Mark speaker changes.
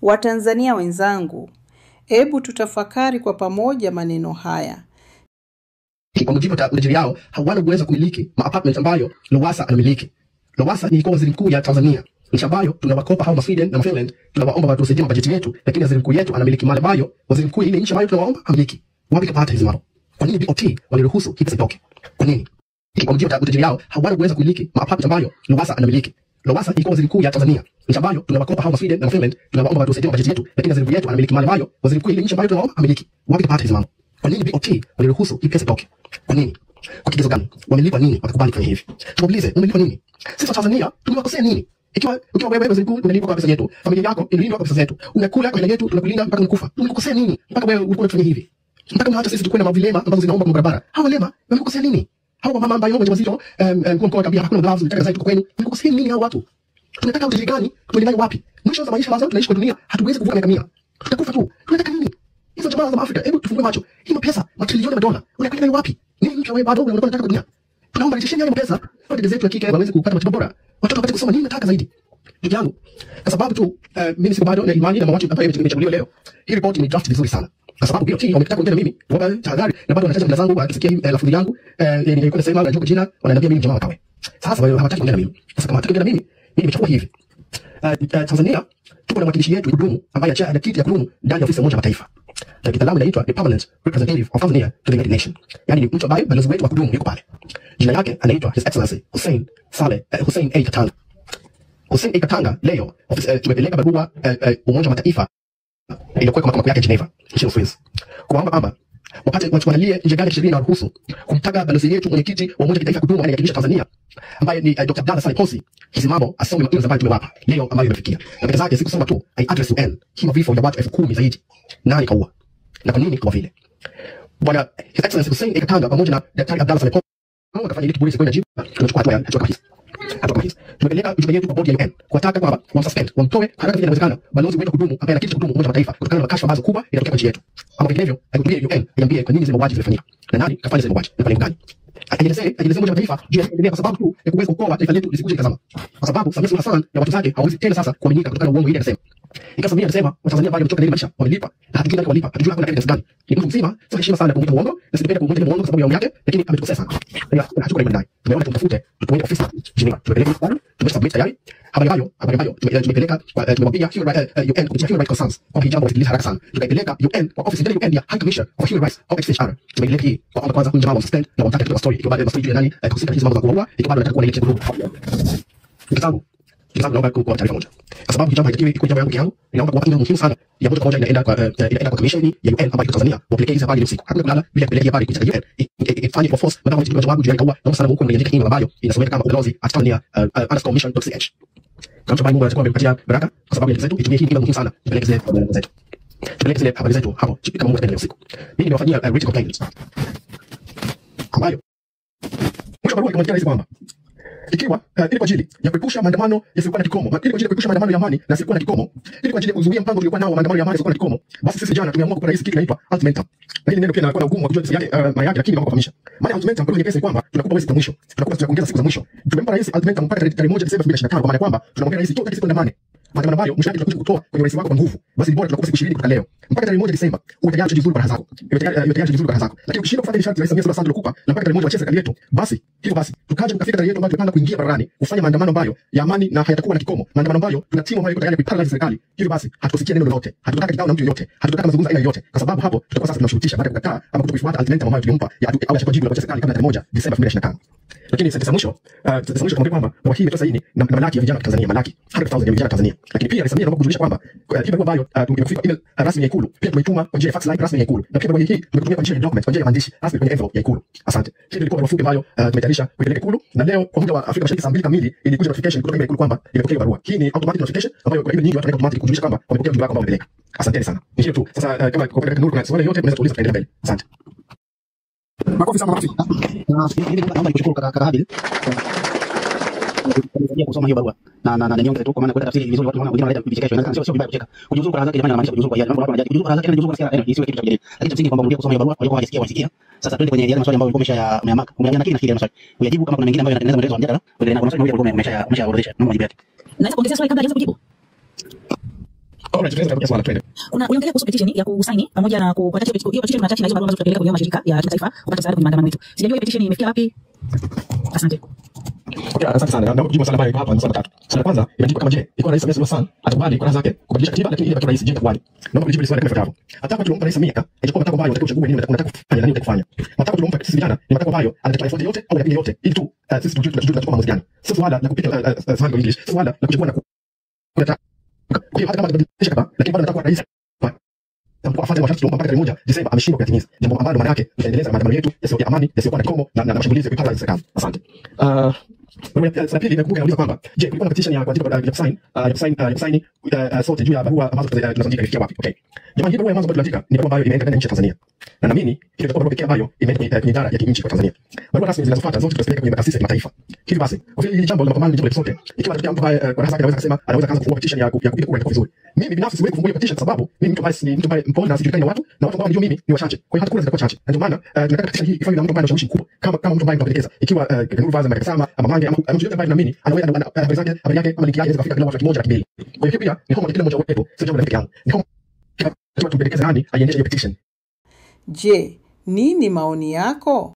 Speaker 1: Watanzania wenzangu, hebu tutafakari kwa pamoja maneno haya.
Speaker 2: Kwa mujibu wa utajiri yao hawana uwezo kumiliki ma-apartment ambayo Lowassa anamiliki. Lowassa ni waziri mkuu ya Tanzania, nchi ambayo tunawakopa hao Sweden na Finland, tunawaomba watusaidie bajeti yetu, lakini waziri mkuu yetu anamiliki mali ambayo waziri mkuu ile nchi ambayo tunawaomba hamiliki. Wapi kapata hizi mali? Kwa nini BOT waliruhusu hii pesa itoke? Kwa nini? Kwa mujibu wa utajiri yao hawana uwezo kumiliki ma-apartment ambayo Lowassa anamiliki. Lowassa ni waziri mkuu ya Tanzania, nchi ambayo tunawakopa hao Sweden na Finland, tunawaomba watusaidie bajeti yetu, lakini waziri mkuu yetu anamiliki mali ambayo waziri mkuu ile nchi ambayo tunawaomba hamiliki. Wapi kapata hizi mali? Kwa nini BOT waliruhusu hii pesa itoke? Kwa nini? Kwa kigezo gani? Wamelipwa nini wakakubali kufanya hivi? Tuwaulize, umelipwa nini? Sisi wa Tanzania tumewakosea nini? Ikiwa wewe waziri mkuu unalipwa kwa pesa yetu, familia yako inalindwa kwa pesa zetu, unakula kwa hela yetu, tunakulinda mpaka unakufa. Tumekukosea nini mpaka wewe ulikuwa unafanya hivi? Mpaka unaacha sisi tukue na mavilema ambazo zinaomba kwa barabara. Hawa walema wamekukosea nini? Hawa mama ambao wajawazito, mkuu mkoa akambia hakuna gloves, unataka zaidi kwenu. Wamekukosea nini hawa watu? Tunataka utajiri gani? Tuende nayo wapi? Mwisho wa maisha lazima tunaishi kwa dunia, hatuwezi kuvuka miaka 100. Tutakufa tu. Tunataka nini? Hizo jamaa za Afrika, hebu tufungue macho. Hii mapesa, matrilioni ya madola, unakwenda nayo wapi? Nini mtu wewe bado unakuwa unataka dunia? Tunaomba rejesheni yale mapesa, watoto zetu wa kike waweze kupata matibabu bora, watoto wapate kusoma. Nini nataka zaidi? Ndugu yangu, kwa sababu tu mimi siko bado na imani na mawazo ambayo imechaguliwa leo. Hii report ni draft vizuri sana. Kwa sababu BOT wamekataa kuongea na mimi, waba tahadhari na bado wanataja jina zangu, wakisikia lafudhi yangu, nilikuwa nasema najua jina, wananiambia mimi jamaa wakawe. Sasa wao hawataki kuongea na mimi. Sasa kama hawataki kuongea na mimi, mimi nimechukua hivi. Tanzania tuko na mwakilishi yetu kudumu ambaye ana kiti ya kudumu ndani ya ofisi ya Umoja wa Mataifa. Na kitaalamu inaitwa the Permanent Representative of Tanzania to the United Nations. Yaani ni mtu ambaye balozi wetu wa kudumu yuko pale. Jina yake anaitwa His Excellency Hussein Saleh Hussein A Katanga. Hussein A Katanga leo ofisi tumepeleka barua Umoja wa Mataifa iliyokuwa kwa makao yake Geneva nchini Uswisi, kuwaomba kwamba wapate watuandalie nje gani sheria inaruhusu kumtaka balozi yetu mwenyekiti wa Umoja wa Kitaifa kudumu anayewakilisha Tanzania ambaye ni Dr. Abdalla Saleh Posi, hizi mambo asome maelezo ambayo tumewapa leo ambayo imefikia. Na pesa zake sikusoma tu, I address UN hii vifo vya watu 10,000 zaidi. Nani kaua? Na kwa nini kwa vile? Bwana His Excellency Hussein A Katanga pamoja na Daktari Abdalla Saleh Posi wakafanya ile kiburi sikwenda jibu, tunachukua hatua kama hizi. Hatua kama hizi. Tumepeleka ujumbe yetu kwa bodi ya UN kuwataka kwamba wamsuspend, wamtoe haraka vile inawezekana balozi wetu kudumu ambaye ana kiti cha kudumu Umoja wa Mataifa kutokana na kashfa ambazo kubwa inatokea kwa nchi yetu. Ama vinginevyo, aikutumie UN iambie kwa nini zile mauaji zilifanyika na nani kafanya zile mauaji na kwa lengo gani. Ajielezee Umoja wa Mataifa juu ya kuendelea kwa sababu tu ya kuweza kuokoa taifa letu lisikuje likazama. Kwa sababu Samia Suluhu Hassan na watu zake hawawezi tena sasa kuaminika kutokana na uongo ile anasema. Ikawa Samia anasema Watanzania bado wamechoka na ile maisha, wamelipa na hatujui nani walipa, hatujui hakuna evidence gani. Ni mtu mzima, sio heshima sana kumwita muongo, na sipenda kumwita muongo kwa sababu ya umri yake, lakini ametukosea sana. Hatuko na imani naye. Tumeona tumtafute, tuende ofisi Geneva, tumepeleka barua, tumesubmit tayari. Habari hayo tumepeleka kwa tumemwambia Human Rights UN kupitia Human Rights Concerns kwa hii jambo wasikilize haraka sana. Tukaipeleka UN kwa ofisi ya UN ya High Commissioner for Human Rights OHCHR. Tumeipeleka hii kwa omba kwanza huyu jamaa wa suspend na wamtaka kutoa story ikiwa bado story juu ya nani kuhusika hizi mambo za kuua, ikiwa bado anataka kuwa na ile kitu. Ndugu zangu, naomba kuwa taarifa moja. Kwa sababu jambo haitakiwi ikuwe jambo yangu, ninaomba kuwapa email muhimu sana ya moja kwa moja inaenda kwa commission ya UN ambayo iko Tanzania, wapelekee hizi habari usiku. Hakuna kulala bila kupeleka habari kwa UN. Ifanye kwa force, maana mtu jawabu juu ya kaua. Naomba sana huko mniandike email ambayo inasomeka kama ubalozi@tanzania_mission.ch. Kama mtu Mungu atakuwa amempatia baraka kwa sababu ya zetu, itumie hii email muhimu sana tupeleke zile habari zetu. Tupeleke zile habari zetu hapo kama Mungu atapenda usiku. Mimi nimewafanyia written complaint ambayo mwisho barua ikamwandikia rais kwamba ikiwa ili kwa ajili ya kuepusha maandamano yasiyokuwa na kikomo, ili kwa ajili ya kuepusha maandamano ya amani na yasiyokuwa na kikomo, ili kwa ajili ya kuzuia mpango uliokuwa nao wa maandamano ya amani yasiyokuwa na kikomo, basi sisi jana tumeamua kupa rais kitu kinaitwa ultimatum. Na hili neno pia linakuwa na ugumu wa kujua tafsiri yake, maana yake, lakini naomba kufahamisha. Maana ultimatum kwa lugha nyepesi ni kwamba tunakupa wewe siku za mwisho, tunakupa tunakuongeza siku za mwisho. Tumempa rais ultimatum mpaka tarehe 1 Desemba 2025, kwa maana kwamba tunamwambia rais toka siku ndamane maandamano ambayo mwisho wake tutakuja kutoa kwenye rais wako kwa nguvu, basi ni bora tunakupa siku 20 kutoka leo mpaka tarehe 1 Desemba uwe tayari kujiuzulu kwa raha zako, uwe tayari kujiuzulu kwa raha zako. Lakini ukishindwa kufuata ile sharti Rais Samia Suluhu Hassan tulokupa na mpaka tarehe 1 wachie serikali yetu, basi hivyo basi tukaje tukafika tarehe yetu ambayo tumepanga kuingia barabarani kufanya maandamano ambayo ya amani na hayatakuwa na kikomo, maandamano ambayo tuna timu ambayo iko tayari kuiparalyze serikali. Hivyo basi hatukusikia neno lolote, hatutaka kikao na mtu yoyote, hatutaka mazungumzo aina yoyote, kwa sababu hapo tutakuwa sasa tunamshurutisha baada ya kukataa ama kutokuifuata ultimatum ambayo tulimpa ya au achukue jibu la kuachia serikali kabla tarehe 1 Desemba 2025. Lakini sasa mwisho, tumwambia kwamba barua hii imetoa saini na malaki ya vijana wa Tanzania, malaki 100,000 ya vijana wa Tanzania. Lakini pia Rais Samia anaomba kujulisha kwamba hii barua ambayo tumefika email rasmi ya Ikulu, pia tumeituma kwa njia ya fax line rasmi ya Ikulu, na pia barua hii tumeitumia kwa njia ya document, kwa njia ya maandishi rasmi kwenye envelope ya Ikulu. Asante. Hii ilikuwa barua fupi ambayo tumetayarisha kuipeleka Ikulu, na leo kwa muda wa Afrika Mashariki saa 2 kamili ilikuja notification kutoka Ikulu kwamba imepokea barua. Hii ni automatic notification ambayo kwa email nyingi watu wanaweka automatic kujulisha kwamba wamepokea ujumbe wako ambao umepeleka. Asanteni sana. Ni hiyo tu. Sasa kama kwa upande kuna swali yote unaweza kuuliza, tutaendelea mbele. Asante.
Speaker 3: Makofi sana, makofi.
Speaker 4: Mimi naomba nikushukuru kaka Habil kwa kusoma hiyo barua na niongeze tu kwa maana kuleta tafsiri vizuri, watu wanaona wengine wanaleta vichekesho, inawezekana sio vibaya kucheka. Kujiuzulu kwa raha zake jamani, anamaanisha kujiuzulu kwa hiari. Mambo watu wanajali kujiuzulu kwa raha zake na kujiuzulu kwa siara, isiwe kitu cha kujadili. Lakini cha msingi kwamba urudia kusoma hiyo barua, walikuwa hawajasikia wanasikia. Sasa twende kwenye yale maswali ambayo ulikuwa umeshayamaka. Umeanza nafikiri maswali. Uyajibu kama kuna mengine ambayo yanatengeneza mwendelezo wa mjadala, uendelee na kuna maswali mawili ulikuwa umeshaorodhesha. Naomba majibu yake.
Speaker 5: Naweza kuongezea swali kabla hajaanza kujibu?
Speaker 2: Alright, tunaweza kupokea swala, twende.
Speaker 5: Kuna uliongelea kuhusu petition ya kusaini pamoja na kuattach hiyo petition, tunaattach na hizo barua ambazo tutapeleka kwenye mashirika ya kimataifa kupata msaada kwenye maandamano yetu. Sijajua hiyo petition imefikia wapi. Asante.
Speaker 2: Okay, asante sana. Naomba kujibu maswali ambayo iko hapa, ni maswali matatu. Swali la kwanza imeandikwa kama je, ikiwa Rais Samia Suluhu Hassan atakubali kwa raha zake kubadilisha katiba lakini ili abakie rais, je, itakuwaje? Naomba kujibu hili swali kama ifuatavyo. Matakwa tuliompa Rais Samia haijakuwa matakwa ambayo unatakiwa uchague nini unataka kufanya na nini unataka kufanya. Matakwa tuliompa sisi vijana ni matakwa ambayo anatakiwa yafuate yote au yapinge yote ili tu sisi tujue tunachukua maamuzi gani. Sio swala la kupika samahani kwa English, sio swala la kuchagua na kunataka. Kwa hiyo hata kama atabadilisha katiba lakini bado anataka kuwa rais, afuate masharti tuliompa mpaka tarehe 1 Desemba, ameshindwa kuyatimiza. Jambo ambalo maana yake tutaendeleza maandamano yetu yasiyo ya amani, yasiyokuwa na kikomo na mashambulizi ya kuiparalyze serikali. Asante. Swali pili nakumbuka inauliza kwamba je, kulikuwa na petition ya kuandika ya kusign ya kusign sote juu ya barua ambazo tunazoandika ilifikia wapi? Okay. Jamani, hii barua ya mwanzo ambayo tuliandika ni barua ambayo imeenda ndani ya nchi ya Tanzania. Na naamini hiyo itakuwa barua pekee ambayo imeenda kwenye idara ya kinchi kwa Tanzania. Barua rasmi zinazofuata zote tutazipeleka kwenye taasisi ya kimataifa. Hivi basi, kwa vile hili jambo la mapambano ni jambo letu sote, ikiwa atatokea mtu ambaye kwa raha zake anaweza kusema anaweza kaanza kufungua petition ya kupiga kura itakuwa vizuri. Mimi binafsi siwezi kufungua petition kwa sababu mimi mtu ambaye ni mtu ambaye mpole na sijulikani na watu, na watu ambao wanijua mimi ni wachache. Kwa hiyo hata kura zitakuwa chache. Na ndio maana tunataka petition hii ifanywe na mtu ambaye ana ushawishi mkubwa, kama mtu ambaye tunapendekeza. Ikiwa Nuru Vaza Marekasama ama Mange ama mtu yeyote ambaye tunaamini anaweza habari zake, habari yake ama linki yake inaweza kufika kila watu 100,000 200,000. Kwa hiyo pia ni homework kila mmoja wetu, sio jambo la peke yangu. Ni homework tumpendekeze nani aiendeshe hiyo petition.
Speaker 1: Je, nini maoni yako?